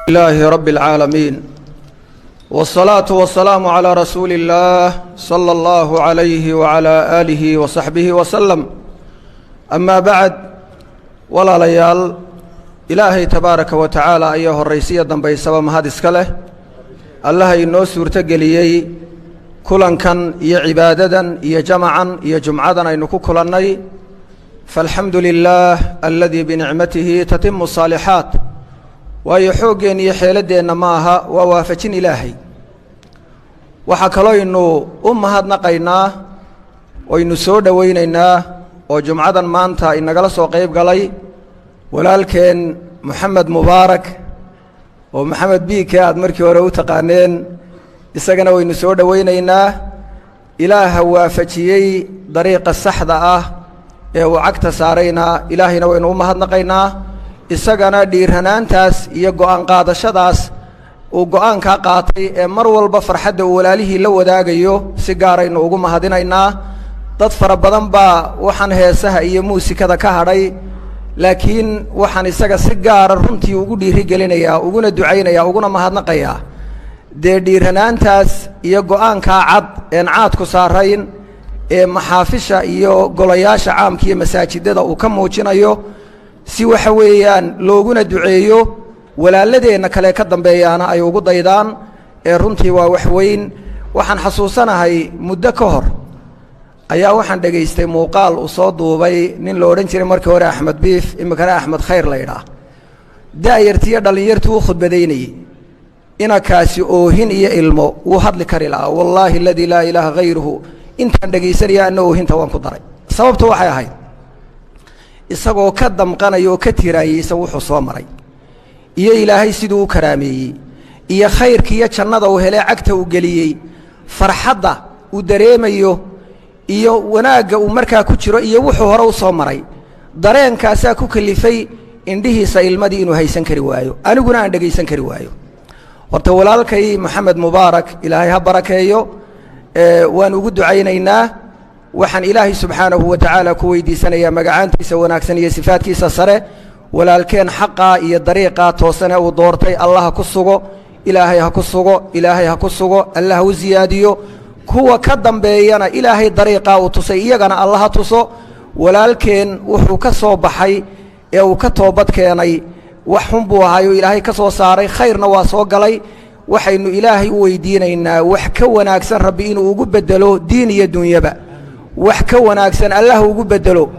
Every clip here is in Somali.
لله رب العالمين والصلاة والسلام على رسول الله صلى الله عليه وعلى آله وصحبه وسلم أما بعد walaalayaal, Ilaahay tabaaraka wa tacaala ayaa horraysiya dambaysaba mahad iska leh. Allaha inoo suurto geliyey kulankan iyo cibaadadan iyo jamacan iyo jumcadan aynu ku kulannay. Faalxamdu lilaah aladii binicmatihi tatimu الsaalixaat. Waayo, xooggeenna iyo xeeladdeenna ma aha, waa waafajin Ilaahay. Waxaa kalooynu u mahadnaqaynaa oynu soo dhowaynaynaa oo jumcadan maanta inagala soo qayb galay walaalkeen Moxamed Mubaarak, oo Maxamed Biike aad markii hore u taqaaneen. Isagana waynu soo dhowaynaynaa. Ilaaha waafajiyey dariiqa saxda ah ee uu cagta saarayna Ilaahayna waynu u mahadnaqaynaa. Isagana dhiiranaantaas iyo go'aan qaadashadaas uu go'aankaa qaatay ee mar walba farxadda uu walaalihii la wadaagayo si gaaraynu ugu mahadinaynaa. Dad fara badan baa waxaan heesaha iyo muusikada ka hadhay, laakiin waxaan isaga si gaara runtii ugu dhiiri gelinayaa, uguna ducaynayaa, uguna mahadnaqayaa dee dhiiranaantaas iyo go'aankaa cad een caadku saarayn ee maxaafisha iyo golayaasha caamka iyo masaajidada uu ka muujinayo, si waxa weeyaan looguna duceeyo, walaaladeenna kale ka dambeeyaana ay ugu daydaan. Ee runtii waa wax weyn. Waxaan xasuusanahay muddo ka hor ayaa waxaan dhegaystay muuqaal uu soo duubay nin la odhan jiray markii hore Axmed Biif, iminkana Axmed Khayr la idhaah. Da'yartiiyo dhallinyartuu u khudbadaynayey. Inakaasi oohin iyo ilmo wuu hadli kari lahaa. Wallaahi aladii laa ilaaha hayruhu, intaan dhegaysanaya anna oohinta waan ku daray. Sababtu waxay ahayd isagoo ka damqanaya oo ka tiraayeysa wuxuu soo maray iyo Ilaahay siduu u karaameeyey iyo khayrka iyo jannada uu helee cagta uu geliyey, farxadda uu dareemayo iyo wanaagga uu markaa ku jiro iyo wuxuu hore u soo maray. Dareenkaasaa ku kalifay indhihiisa ilmadii inuu haysan kari waayo, aniguna aan dhegaysan kari waayo. Horta walaalkay Maxamed Mubaarak Ilaahay ha barakeeyo, waan ugu ducaynaynaa. Waxaan Ilaahay subxaanahu wa tacaala ku weydiisanayaa magacaantiisa wanaagsan iyo sifaadkiisa sare, walaalkeen xaqaa iyo dariiqaa toosane uu doortay Allah ha ku sugo, Ilaahay ha ku sugo, Ilaahay ha ku sugo, Allah ha u siyaadiyo. Kuwa ka dambeeyana Ilaahay dariiqaa uu tusay iyagana Allah ha tuso. Walaalkeen wuxuu ka soo baxay ee uu ka toobad keenay wax xun buu ahaay oo Ilaahay ka soo saaray, khayrna waa soo galay. Waxaynu Ilaahay u weydiinaynaa wax ka wanaagsan Rabbi inuu ugu bedelo, diin iyo dunyaba wax ka wanaagsan Allah ugu bedelo.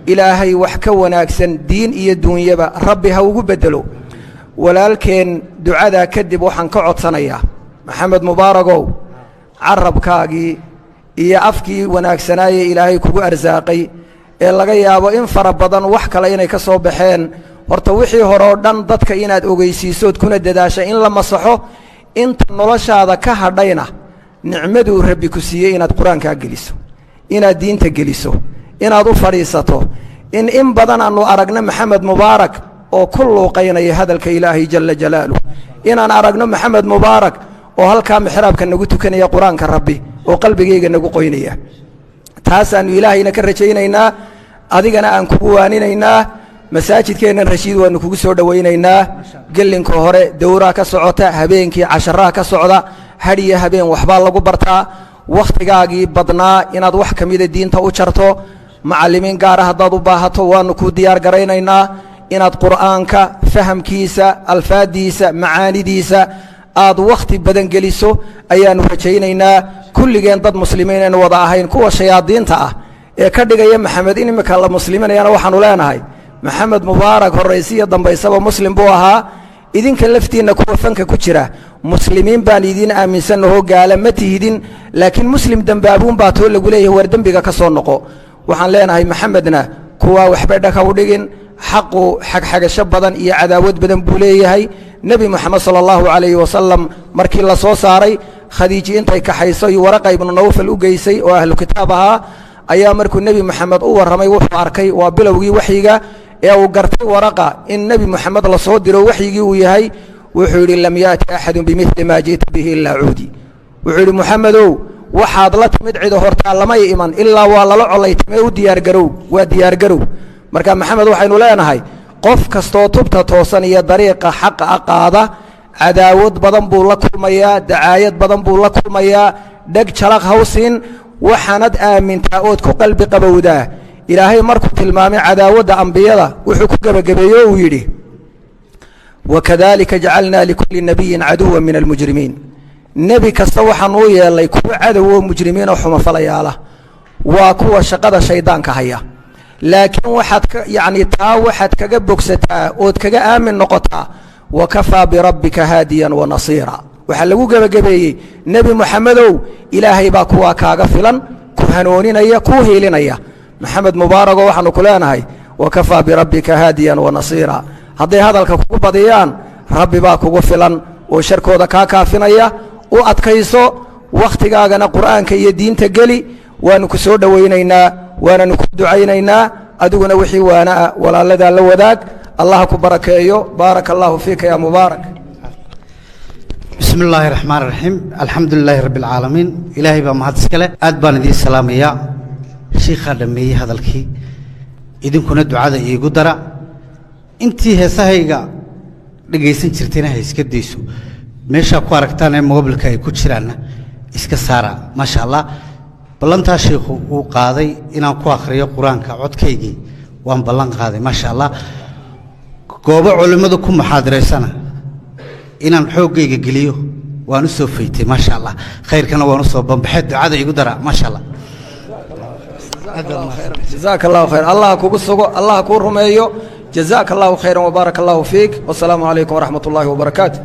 Ilaahay wax ka wanaagsan diin iyo dunyaba Rabbi ha ugu bedelo walaalkeen. Ducadaa kadib waxaan ka codsanayaa Maxamed Mubaaragow, carabkaagii iyo afkii wanaagsanaaye Ilaahay kugu arsaaqay ee laga yaabo in fara badan wax kale inay ka soo baxeen, horta wixii hore oo dhan dadka inaad ogeysiisood kuna dadaasha in la masaxo. Inta noloshaada ka hadhayna nicmaduu Rabbi ku siiyey inaad Qur-aankaa geliso, inaad diinta geliso, inaad u fadhiisato, in badan aanu aragno Maxamed Mubaarak oo ku luuqaynaya hadalka Ilaahay jalla jalaaluh, inaan aragno Maxamed Mubaarak oo halkaa mixraabka nagu tukanaya Qur-aanka Rabbi oo qalbigayga nagu qoynaya. Taasaannu Ilaahayna ka rajaynaynaa, adigana aan kugu waaninaynaa. Masaajidkeennan Rashiid waannu kugu soo dhowaynaynaa. Gelinka hore dowraa ka socota, habeenkii casharaha ka socda, hadhiyo habeen waxbaa lagu bartaa. Wakhtigaagii badnaa inaad wax ka mida diinta u jarto, macallimiin gaara haddaad u baahato waannu kuu diyaar garaynaynaa, inaad Qur'aanka fahamkiisa, alfaaddiisa, macaanidiisa aad wakhti badan geliso ayaannu rajaynaynaa. Kulligeen dad muslimiin aynu wada ahayn. Kuwa shayaadiinta ah ee ka dhigaya Maxamed in imika la musliminayana waxaanu leenahay, Maxamed Mubaarak horraysiya dambaysaba muslim buu ahaa. Idinka laftiinna kuwa fanka ku jira, muslimiin baan idiin aaminsanahoo gaala ma tihidin, laakiin muslim dembaabuun baa too lagu leeyahay war dembiga ka soo noqo. Waxaan leenahay Maxamedna kuwaa waxba dhaka u dhigin. Xaqu xagxagasho badan iyo cadaawad badan buu leeyahay. Nebi Moxamed sala allahu calayhi wasalam markii la soo saaray, Khadiiji intay kaxayso iyo Waraqa ibnu Nawfal u geysay oo ahlu kitaab ahaa, ayaa markuu Nebi Moxamed u warramay wuxuu arkay, waa bilowgii waxyiga, ee uu gartay Waraqa in Nebi Moxamed la soo diro, waxyigii uu yahay, wuxuu yidhi: "Lam yaأti axadu bimili maa ji'ta bihi ilaa cuudi." Wuxuu yidhi: "Moxamedow, waxaad la timid cido hortaa lamay iman, ilaa waa lala colaytamee, u diyaargarow, waa diyaargarow." Marka Maxamed waxaynu leenahay, qof kastoo tubta toosan iyo dariiqa xaqa a qaada. Cadaawad badan buu la kulmayaa, dacaayad badan buu la kulmayaa. Dheg jalaq hawsiin. Waxaanad aamintaa ood ku qalbi qabowdaa, Ilaahay markuu tilmaamay cadaawadda ambiyada wuxuu ku gebagabeeye uu yidhi: "Wakadalika jacalnaa likulli nabiyin caduwa min almujrimiin." Nebi kasta waxaan uu yeelay kuwa cadow oo mujrimiin oo xumafalayaala, waa kuwa shaqada shaydaanka haya. Laakiin waxaad ka yacni taa waxaad kaga bogsataa ood kaga aamin noqotaa: "Wakafaa birabbika haadiyan wa nasiira." Waxaa lagu gebagabeeyey: Nebi Moxamedow, Ilaahay baa kuwaa kaaga filan, ku hanooninaya, kuu hiilinaya. Maxamed Mubaarago, waxaanu ku leenahay: wakafaa birabbika haadiyan wa nasiira. Hadday hadalka kugu badiyaan, Rabbi baa kugu filan oo sharkooda kaa kaafinaya. U adkayso, wakhtigaagana Qur'aanka iyo diinta geli. Waanu ku soo dhowaynaynaa, waananu ku ducaynaynaa. Adiguna wixii waana ah walaaladaa la wadaag. Allah ku barakeeyo. Baaraka allahu fiika ya Mubaarak. Bismi illaahi raxmaan raxiim. Alxamdu lilaahi rabbi alcaalamiin. Ilaahay baa mahad iskale. Aad baan idiin salaamayaa. Shiikhaa dhammeeyey hadalkii, idinkuna ducada iigu dara. Intii heesahayga dhegaysan jirtayna ha iska dayso. Meeshaa ku aragtaan ee moobilka ay ku jiraanna iska saara. Maasha Allah, ballantaa shiikhu uu qaaday inaan ku akhriyo Qur-aanka codkaygii waan ballan qaaday. Maasha Allah, goobo culimmadu ku muxaadiraysana inaan xooggayga geliyo waan u soo faytay. Maasha Allah, khayrkana waan u soo bambaxay. Ducada igu dara. Maasha Allah. Jazaaka allahu khayr. Allah kugu sugo, Allah kuu rumeeyo. Jazaaka allahu khayra wbaaraka allahu fiik. Wasalaamu calaykum waraxmat ullaahi wabarakaatu.